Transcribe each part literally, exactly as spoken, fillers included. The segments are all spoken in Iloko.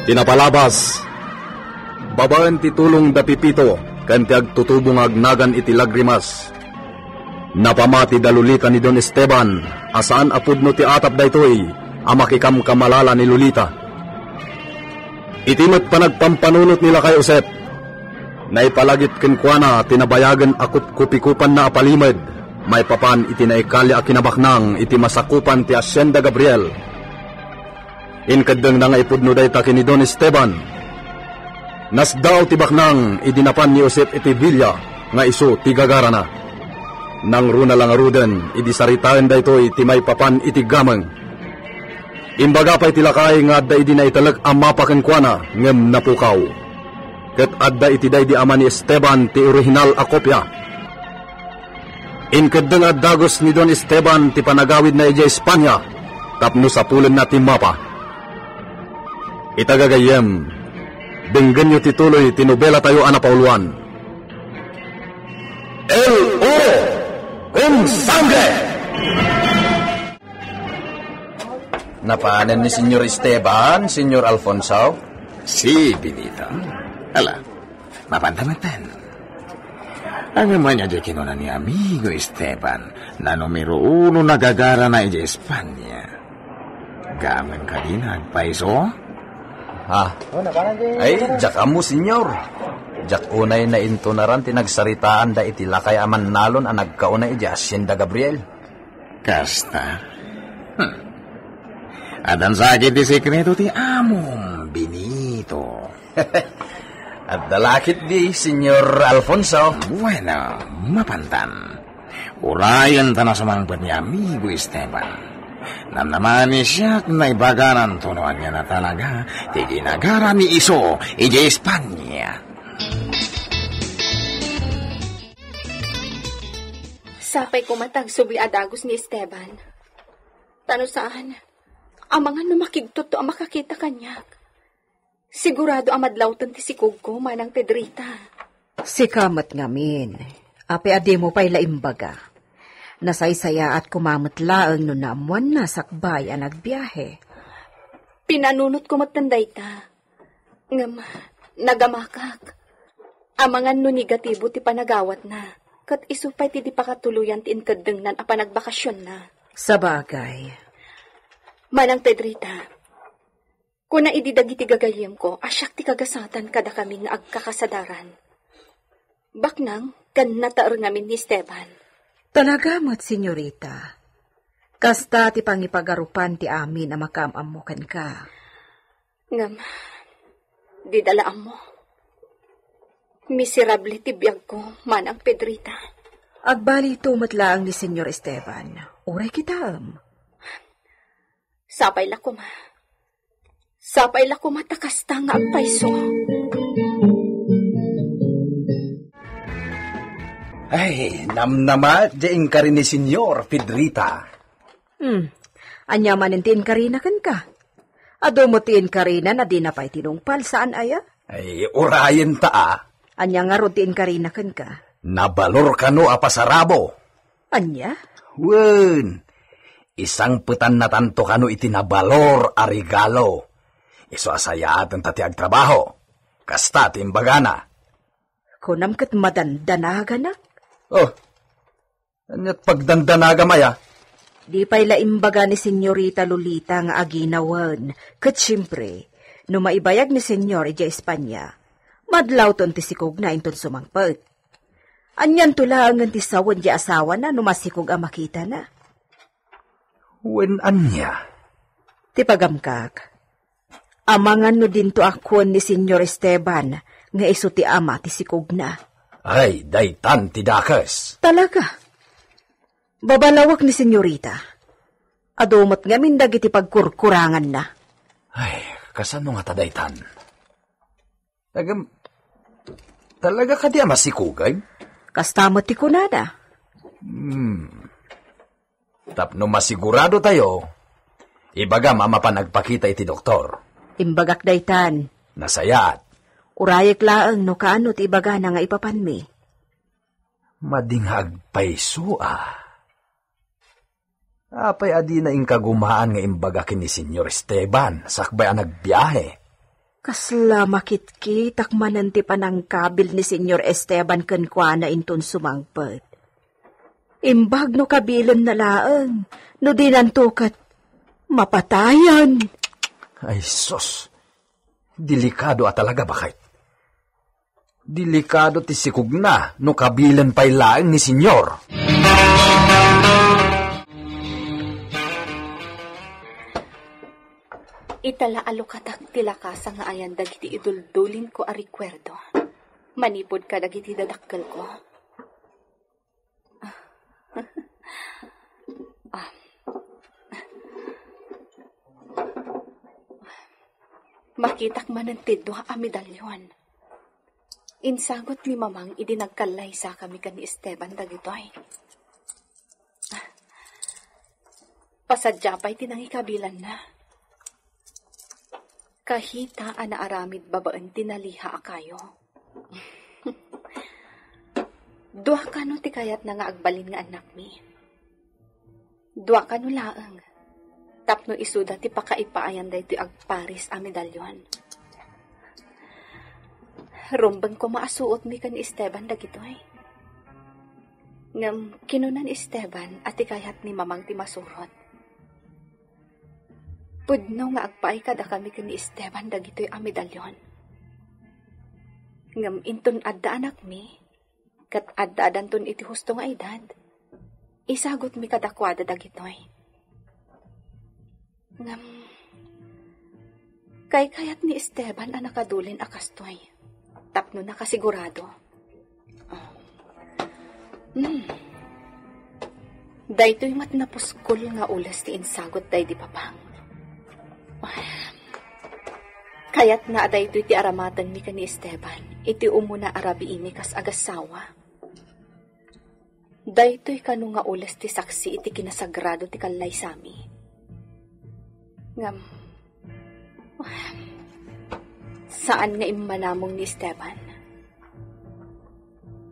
Ti napalabas, babaen ti tulong da Pepito ken ti agtutubo nga agnagan iti lagrimas. Napamati da Lolita ni Don Esteban a saan a pudno ti atap daytoy a makikamkamalala ni Lolita. Iti met panagpampanunot ni Lakay Josep, naipalagip kenkuana ti nabayagen a kupkupikupanna a palimed maipapan iti naikalia a kinabaknang iti masakupan ti Hacienda Gabriel. Inkeddengna nga ipudno dayta ken ni Don Esteban. Nasdaaw ti baknang idi napan ni Josep iti bilia nga isu ti gagarana. Nangruna la ngaruden idi saritaen daytoy ti maipapan iti gameng. Imbaga pay ti lakay nga adda idi naitelek a mapa kenkuana ngem napukaw. Ket adda iti daydi ama ni Esteban ti orihinal a kopia. Inkeddeng a dagus ni Don Esteban ti panagawidna idiay Espania tapno sapulenna ti mapa. Ita gagayyem, denggenyo ti tuloy ti nobelatayo a napauluan. El Oro con Sangre! Napanen ni Señor Esteban, Señor Alfonso? Si, Benito. Ala, mapanda metten. Ngem ania diay kinuna ni Amigo Esteban, na numero uno nga gagarana idiay Espanya? Gamen kadi nga agpayso? Ha? Ay, diak ammo, Señor. Diak unay naintunaran ti nagsaritaanda iti lakay a mannalon a nagkauna idiay Hacienda Gabriel. Kasta? Hmm. Addan sa ketdi sekreto ti amom, Benito. Adda la ketdi, Señor Alfonso. Bueno, mapantan. Urayenta a sumangpet ni Amigo Esteban. Namnamaen ni siak nga ibagananto no ania a talaga ti ginagara ni isu idiay Espanya. Sapay koma ta agsubli a dagus ni Esteban. Ta no saan, amangan no makigtutto a makakita kaniak. Sigurado a madlawten ti sikogko, Manang Pedrita. Sika met ngamin, apay a dimo pay la imbaga. Nasaysayaat koma met laeng no naammoanna sakbay a nagbiahe. Pinanunotko metten dayta. Ngem, nagamakak. Amangan no negatibo ti panagawatna, ket isu pay ti di pakatuloyan ti inkeddengnan a panagbakasionna. Sabagay. Manang Pedrita, kuna idi dagiti gagayyemko a siak ti kagasatan kadakami nga agkakasadaran. Baknang ken nataer ngamin ni Esteban. Talaga met, senyorita. Kasta ti pangipagarupan ti amin a makaam-ammo kenka. Ngem, dida la ammo. Miserable ti biagko, Manang Pedrita. Agbalito met laeng ni Senyor Esteban. Uray kitaem. Sapay la koma. Sapay la koma ta kasta nga agpayso. Ay, namnama diay inkari ni Senyor Pedrita. Hmm. Ania manen ti inkarina kenka? Adu met ti inkarina a dina pay tinungpal, saan aya? Ay, urayenta a. Ania ngarud ti inkarina kenka? Nabalor kano a pasarabo. Ania? Wen, isangpetannatanto kano iti nabalor a regalo. Isu a sayaatenta ti agtrabaho. Kasta ti imbagana. Kunam ket madandanaganak. Oh, aniat pagdandanagam aya? Di pay la imbaga ni Senyorita Lolita nga aginawen. Ket siempre, no maibayag ni Senyor idiay Espanya, madlawton ti sikogna inton sumangpet. Anianto laengen ti sawen ti asawana no masikog a makitana? Wen ania? Ti pagamkak, amangan no dinto a kuen ni Senyor Esteban nga isu ti ama ti sikogna. Ay, daytan ti dakes. Talaga? Babalawek ni Senyorita. Adu met ngamin dagiti pagkurkuranganna. Ay, kasano ngata daytan? Ngem, talaga kadi a masikugen? Kasta met ti kunada. Hmm. Tapno masigurado tayo, ibagam a mapan agpakita iti doktor. Imbagak daytan. Nasayaat. Urayek laeng no kaano ti ibagana nga ipapanmi. Madi nga agpayso a. Apay a dina inkagumaan nga imbaga ken ni Senyor Esteban sakbay a nagbiahe? Kasla makitkitak manen ti panangkabil ni Señor Esteban kenkuana inton sumangpet. Imbag no kabilenna laeng, no dinanto ket mapatayan. Ay, sus. Delikado a talaga, baket. Delikado ti sikogna no kabilen pay laeng ni Señor. Ita la a lukatak ti lakasa nga ayan dagiti iduldulinko a rekuerdo manipud kadagiti dadakkelko. Ah. Makitak manen ti dua a medallion. Insagut ni Mamang idi nagkallaysakami ken ni Esteban dagitoy. Pasadiay pay ti nangikabilanna. Kahita a naaramid babaen ti naliha a kayo. Dua kano ti kayatna nga agbalin nga annakmi? Dua kano laeng? Tapno isuda ti pakaipaayan daytoy agparis a medallion. Rumbeng koma a suotmi ken ni Esteban dagitoy. Ngem kinuna ni Esteban a ti kayat ni Mamang ti masurot. Pudno nga agpaay kadakami ken ni Esteban dagitoy a medallion. Ngem inton adda anakmi, ket adda-adanton iti husto nga edad, isagutmi kadakuada dagitoy. Ngem, kaykayat ni Esteban a nakadulin a kastoy, tapno nakasigurado. Hmm. Daytoy met napuskol nga ules ti insagut daydi Papang. Kayatna a daytoy ti aramatenmi ken ni Esteban iti umuna a rabiimi kas agassawa. Daytoy kano nga ules ti saksi iti kinasagrado ti kallaysami. Ngem, saan nga immanamong ni Esteban.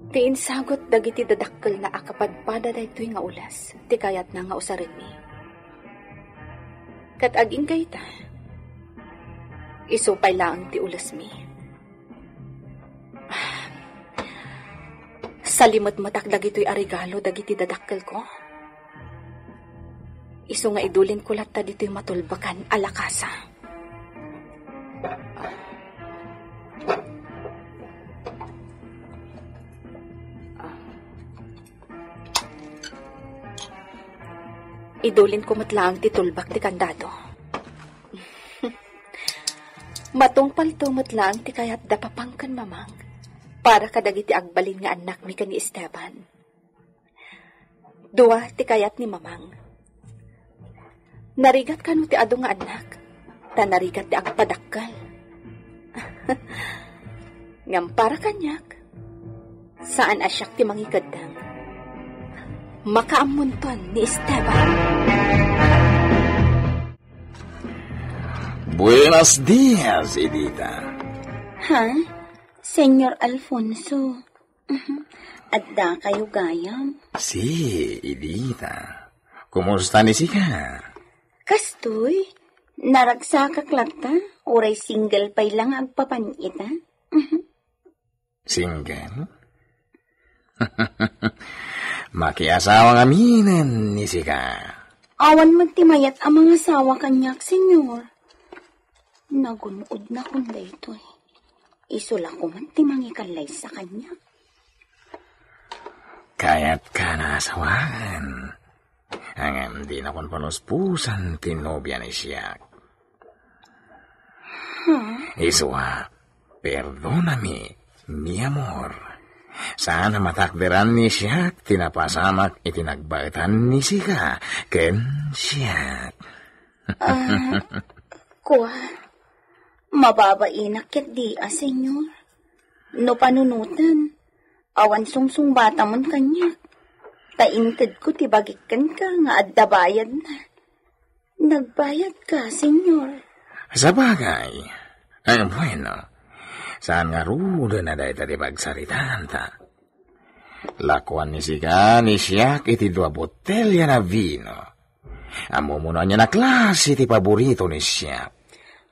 Ti insagut dagiti dadakkelna a kapadpada daytoy nga ules ti kayatna nga usarenmi. Ket agingga ita, isu pay laeng ti ulesmi. Salimetmetak dagitoy a regalo dagiti dadakkelko. Isu nga idulinko latta ditoy matulbakan a lakasa. Idulinko met laeng ti tulbak ti kandado. Matungpalto met laeng ti kayat da Papang ken Mamang para kadagiti agbalin nga annakmi ken ni Esteban. Dua ti kayat ni Mamang. Narigat kano ti adu nga annak, ta narigat ti agpadakkel. Ngem para kaniak, saan a siak ti mangikeddeng. Makaammonton ni Esteban. Buenos dias, Edita. Ha? Señor Alfonso. Mhm. Adda kayo gayam? Si, Edita. Kumusta ni sika? Kastoy, naragsakak latta, uray single pay lang agpapan ita. Mhm. Single? Makiasawa ngaminen ni sika. Awan met ti mayat a mangasawa kaniak, Señor. Nagun-odnakon daytoy. Isu la koma ti mangikallaysa kaniak. Kayatka nga asawaen. Ngem dinakon paluspusan ti nobia ni siak. Hmm. Isua, perdonami, mi amor. Saan a matakderan ni siak ti napasamak iti nagbaetan ni sika ken siak. Ah, kua, mababainak ketdi a, Señor. No panunoten, awan sungsungbatamon kaniak. Ta intedko ti bagik kenka nga adda bayadna. Nagbayadka, Señor. Sabagay. Ay, bueno. Saan ngaruden a dayta ti pagsaritanta? Lakuan ni sika ni siak iti dua botelya na vino. Ammom no ania a klase ti paborito ni siak?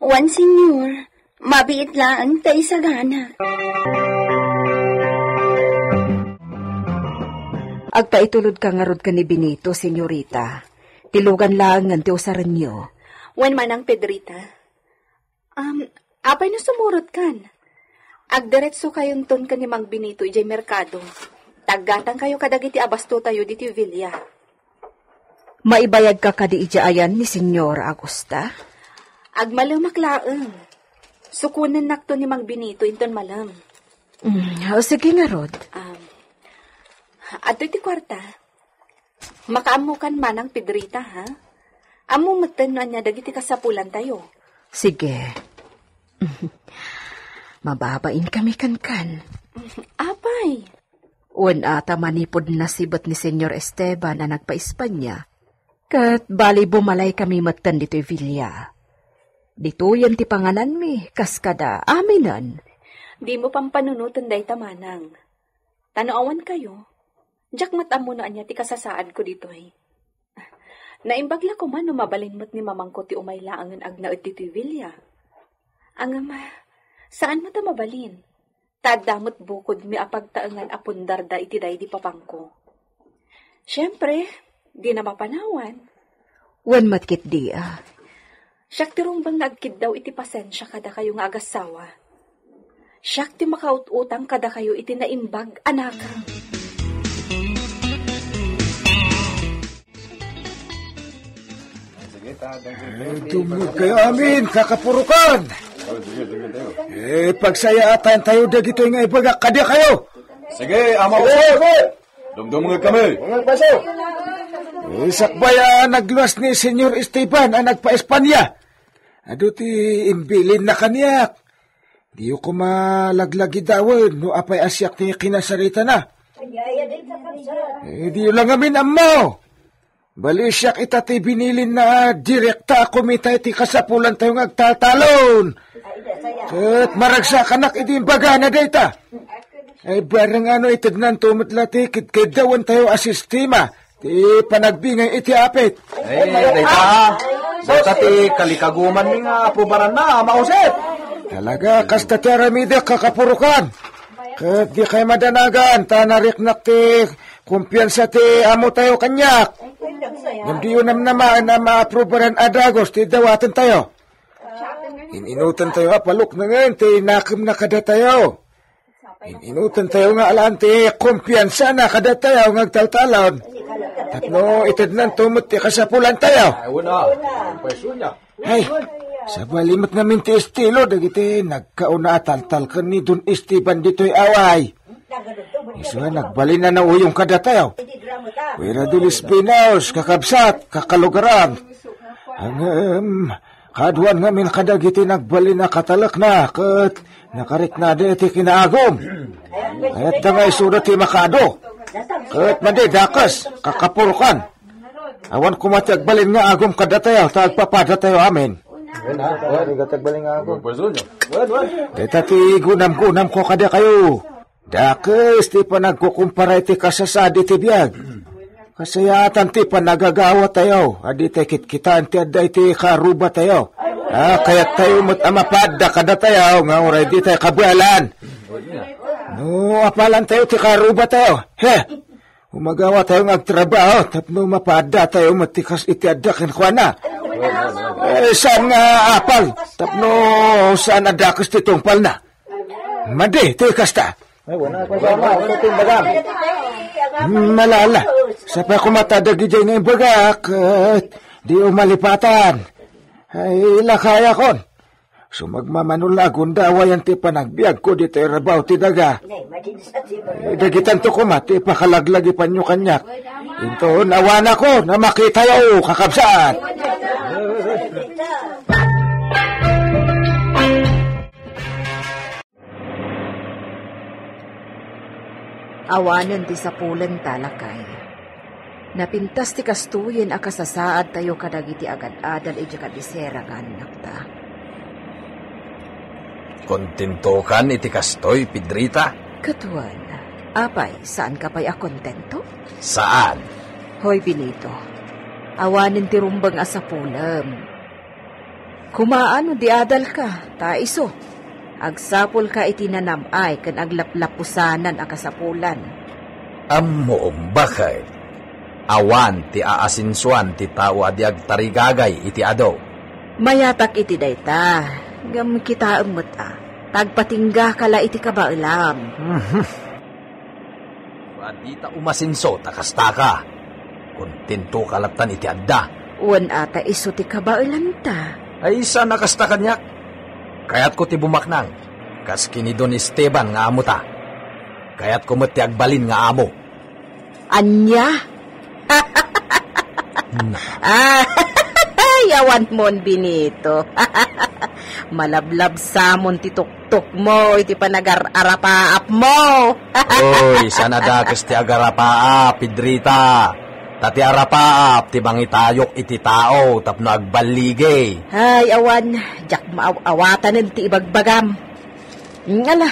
Wen, Señor. Mabiit laeng ta isagana. Agpaitulodka ngarud ken ni Benito, senyorita. Ti lugan laengen ti usarenyo. Wen manang, Pedrita. Um, apay no sumurotkan? Agdiretsokayonton ken ni Mang Benito idiay merkado. Taggatangkayo kadagiti abastotayo ditoy villa. Maibayagka kadi idiay ayan ni Señor Augusta? Agmalemak laeng. Sukonennakto ni Mang Benito inton malem. Mm, o, sige ngarud. Um, adtoy ti kuarta. Makaammokan manang, Pedrita, ha? Ammo metten no ania dagiti kasapulantayo. Sige. Mababain kami kenkan. Apay? Wen ata manipud nasibet ni Señor Esteban a nagpa-Espanya. Ket bali bumalay kami metten ditoy villa. Ditoyen ti pangananmi, kas kada aminen. Dimo pampanunoten dayta, manang. Ta no awan kayo, diak met ammo no ania ti kasasaadko ditoy. Naimbag la koma no mabalin met ni mamangko ti umay laengen agnaed ditoy villa. Ngem, saan met a mabalin? Ta adda met bukodmi a pagtaengan a pundarda iti daydi papangko. Siempre, dina mapanawan. Wen met ketdi, a. Siak ti rumbeng nga agkiddaw iti pasensia kadakayo nga agassawa. Siak ti makaut-utang kadakayo iti naimbag a nakang. Eh, dumngegkayo amin, kakapurokan. Eh, pagsayaatan tayo dagitoy nga ibagak kadakayo. Sige, Ama. Dumdumngeg kami. Eh, sakbay a nagluas ni Señor Esteban a nagpa-Espanya, adu ti imbilinna kaniak. Diyo koma laglagidawen no apay a siak ti kinasaritana. Eh, diyo la ngamin ammo. Bali, siak ita ti binilinna a direkta a kumita iti kasapulantayo nga agtaltalon. Ket maragsakanak idi imbagana dayta. Ay, bareng ano itednanto met la ti kedkeddawentayo a sistema ti panagbingay iti apit. Ay, dayta. Dayta ti kalikagumanmi nga aprobaranna, Ama Jose. Talaga, kasta ti aramidek, kakapurokan. Ket dikay madanagan, ta nariknak ti kumpiansa ti amotayo kaniak. Ngem diyo namnamaen a maaprobaran a dagus ti dawatentayo. In-inutentayo a paluknengen ti nakemna kadatayo. In-inutentayo nga alan ti kumpiansana kadatayo nga agtaltalon. Tapno itednanto met ti kasapulantayo. Ay, wala. Ang presyo niya. Ay, sabali met ngamin ti estilo dagiti nagkauna a taltal ken ni Don Esteban ditoy away. Isu a nagbalin a nauyong kadatayo. Fuera de los Pinos, kakabsat, kakalugaran. Ngem, kaaduan ngamin kadagiti nagbalin a katalekna ket nakariknada iti kinaagum. Kayatda nga isuda ti makaadu. Ket madi, dakes, kakapurokan. Awan koma ti agbalin nga agum kadatayo, ta agpapadatayo amin. Wen, ha? Wen. Wen, agbalin nga agum. Wen, wen. Dayta ti gunam-gunamko kadakayo. Dakes ti panagkukumpara iti kasasaad iti biag. Kasayaatan ti panagagawatayo, a ditay kitkitaan ti adda iti karubatayo. A, kayattayo met a mapadda kadatayo, nga uray ditay kabaelan. No, apalantayo ti karubatayo. He! Umagawa tayo nga agtrabaho tapno mapaadda tayo met ti kas iti adda kenkuana. Eh, saan nga apal tapno saan a dakes ti tungpalna? Madi ti kasta. Ay, wala ko sama. Ito ti imbagam. Malala. Sapay koma ta dagidiay nga imbagak, ket di umalipatan. Ay, lakayakon. Sumagmamano la a gundawayan ti panagbiagko ditoy rabaw ti daga. Eh, dagitanto koma ti pakalaglagipanyo kaniak. Inton awanakon a makitayo, kakabsat. Awanen ti sapulenta, lakay. Napintas ti kastoyen a kasasaadtayo kadagiti agad-adal idiay kabisera nga annakta. Kontentokan iti kastoy, Pedrita? Ket wen, apay, saanka pay a kontento? Saan? Hoy, Benito, awanen ti rumbeng a sapulem. Kumaan no di adalka, ta isu, agsapulka iti nanam-ay ken aglaplapusanan a kasapulan. Ammom, baket. Awan ti aasensoan ti tao a di agtarigagay iti adu. Mayatak iti dayta, ngem kitaem met a, ta agpatinggaka la iti kabaelam. Mhm. Adita umasenso ta kastaka. Kontentoka lattan iti adda. Wen ata isu ti kabaelanta. Ay, saan a kasta kaniak. Kayatko ti bumaknang, kas ken ni Don Esteban nga amota. Kayatko met ti agbalin nga amo. Ania? Ay, awanmon, Benito. Malablabsamon ti tuktukmo iti panagar-arapaapmo. Oy, saan a dakes ti agarapaap, Pedrita. Ta ti arapaap ti mangitayok iti tao tapno agballigi. Ay, awan, diak maaw-awatanen ti ibagbagam. Ngala,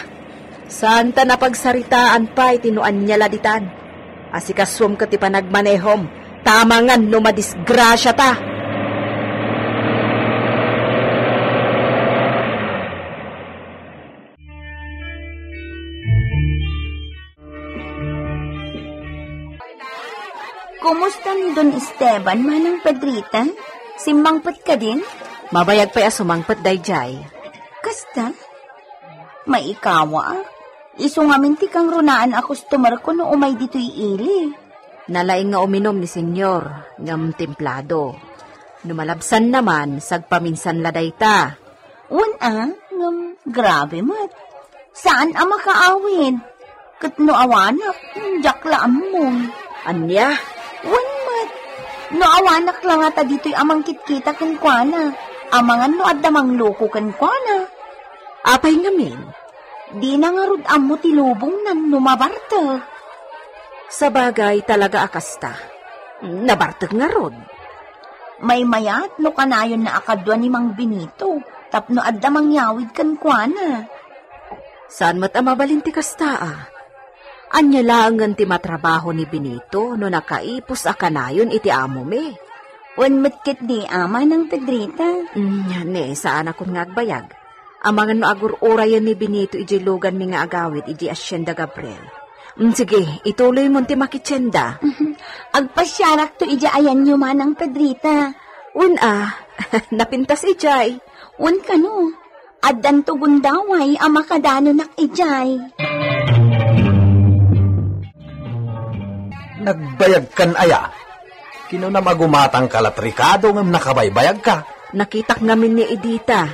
saan ta napagsaritaan pay ti no ania la ditan. Asikasuem ket ti panagmanehom, ta amangan no madisgrasiata. Kumusta ni Don Esteban, Manang Pedrita? Simmangpet kadin? Mabayag pay a sumangpet daydiay. Kasta? Maikawa, a. Isu ngamin ti kangrunaan a customer ko no umay ditoy ili. Nalaing nga uminum ni Senyor, ngem templado. No malabsanna man, sagpaminsan la dayta. Wen a, ngem grabe met. Saan a makaawid. Ket no awanak, diak la ammon. Ania? Wen met. No awanak la ngata ditoy a mangkitkita kenkuana, amangan no adda mangloko kenkuana. Apay ngamin? Dina ngarud ammo ti lubongnan no mabartek. Sabagay, talaga a kasta. Nabartek ngarud. Maymayat no kanayonna a kadua ni Mang Benito tapno adda mangyawid kenkuana. Saan met a mabalin ti kasta a. Ania laengen ti matrabaho ni Benito no nakaipus a kanayon iti amomi? Wen met ketdi a, Manang Pedrita. Mm, ne, saanakon nga agbayag. Amangan no agur-urayen ni Benito idiay luganmi nga agawid idiay Hacienda Gabriel. Mm, sige, ituloymon ti makitienda. Agpasiarakto idiay ayanyo, Manang Pedrita. Wen a, napintas idiay. Wen kano, addanto gundaway a makadanonak idiay. Nagbayagkan aya? Kinunam a gumatangka la trikado ngem nakabaybayagka. Nakitak ngamin ni Edita.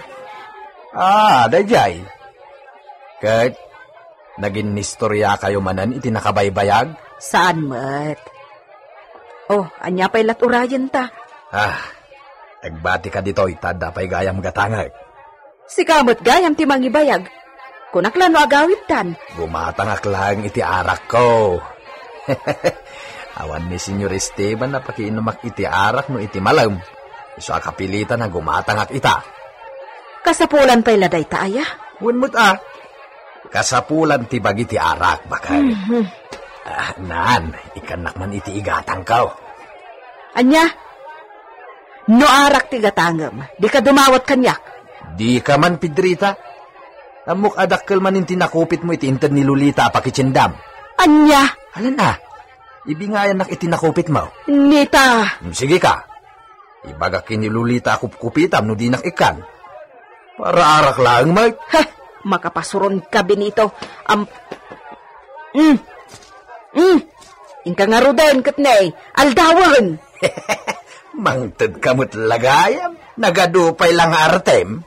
Ah, daydiay. Ket naginnistoriakayo manen iti nakabaybayag? Saan met. Oh, ania pay lat urayenta? Ah, agbatika ditoy ta adda pay gayam gatangek. Sika met gayam ti mangibayag. Kunak la no agawidtan. Gumatangak laeng iti arakko. Awan ni Senyor Esteban a pakiinumak iti arak no iti malem. Isu a kapilitan a gumatangak ita. Kasapulan pay la dayta aya? Wen met a. Kasapulan ti bagi ti arak, baket. Mhm. Ah, naan, ikkannak man iti igatangko. Ania? No arak ti gatangem, dika dumawat kaniak. Dika man, Pedrita. Ammok a dakkel manen ti nakupitmo iti inted ni Lolita a pakitiendam. Ania? Alan a, ibingayannak iti nakupitmo. Nita! Mm, sige ka. Ibagak ken ni Lolita a kupkupitam no dinak ikkan. Para arak laeng, Mike. Ha! Makapasuron ka, Benito. Am-, mm. Mm. Inka ngaruden ket ne, aldawen. Mangted ka met la gayam. Nagadu pay la nga artem.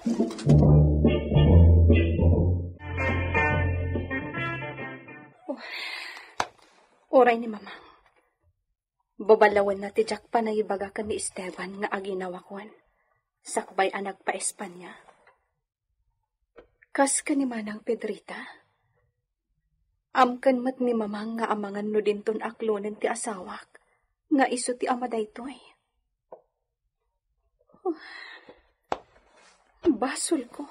Uray ni Mamang. Babalawenna ti diak panangibaga ken ni Esteban nga aginawakon, sakbay a nagpa-Espania. Kas ken ni Manang Pedrita, amken met ni Mamang nga amangan no dinton aklonen ti asawak nga isu ti ama daytoy. Basolko.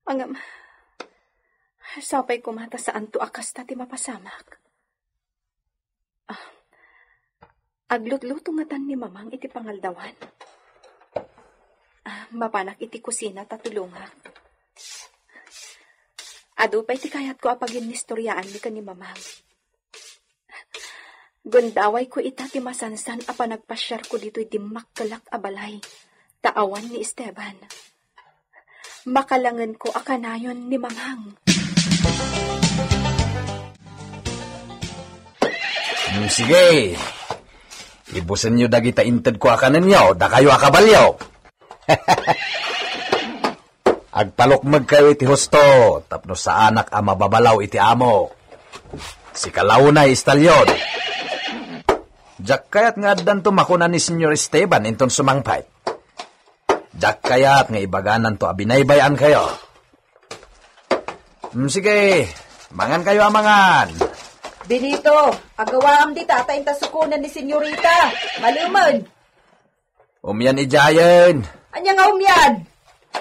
Ngem, sapay koma ta saanto a kasta ti mapasamak. Ah, aglutluto ngatan ni Mamang iti pangaldawan? Ah, Mapanak iti kusina ta tulongak. Adu pay ti kayatko a paginnistoriaanmi ken ni Mamang. Gundawayko ita ti masansan a panagpasiarko ditoy dimmakkelak a balay, ta awan ni Esteban. Makalangenko a kanayon ni Mamang. Hmm, sige. Ibusenyo dagita intedko a kanenyo, dakayo a kabalio. Agpalukmegkayo iti husto, tapno saanak a mababalaw iti amo. Sika la unay, Istalyon. Diak kayat nga addanto makuna ni Señor Esteban inton sumangpet. Diak kayat nga ibagananto a binaybay-ankayo. Mm, sige, mangankayo a mangan. Benito, agawaam dita ta inta sukonen ni Senyorita. Malemen. Umian idiayen. Ania nga umian?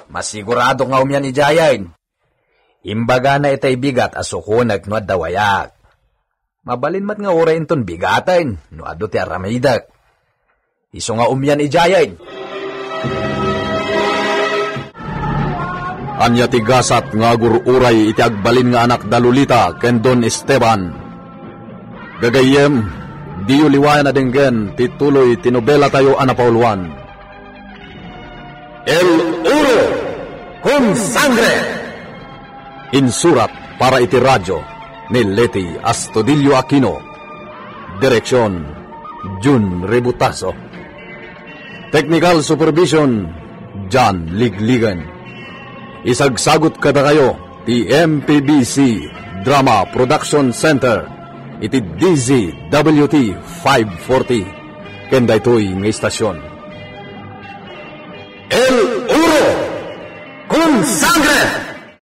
Masigurado nga umian idiayen. Imbagana itay bigat a sukonek no adda wayak. Mabalin met nga uray inton bigaten no adu ti aramidek. Isu nga umian idiayen. Ania ti gasat nga agur-uray iti agbalin nga anakda Lolita ken Don Esteban? Gagayyem, diyo liwayan a denggen ti tuloy ti nobelatayo a napauluan, El Oro con Sangre. Insurat para iti radyo ni Leti Astudillo Aquino. Direksyon, Jun Rebutaso. Technical supervision, John Ligligan. Isagsagut kadakayo ti M P B C Drama Production Center iti D Z W T five forty. Ken daytoy nga istasyon, El Oro con Sangre.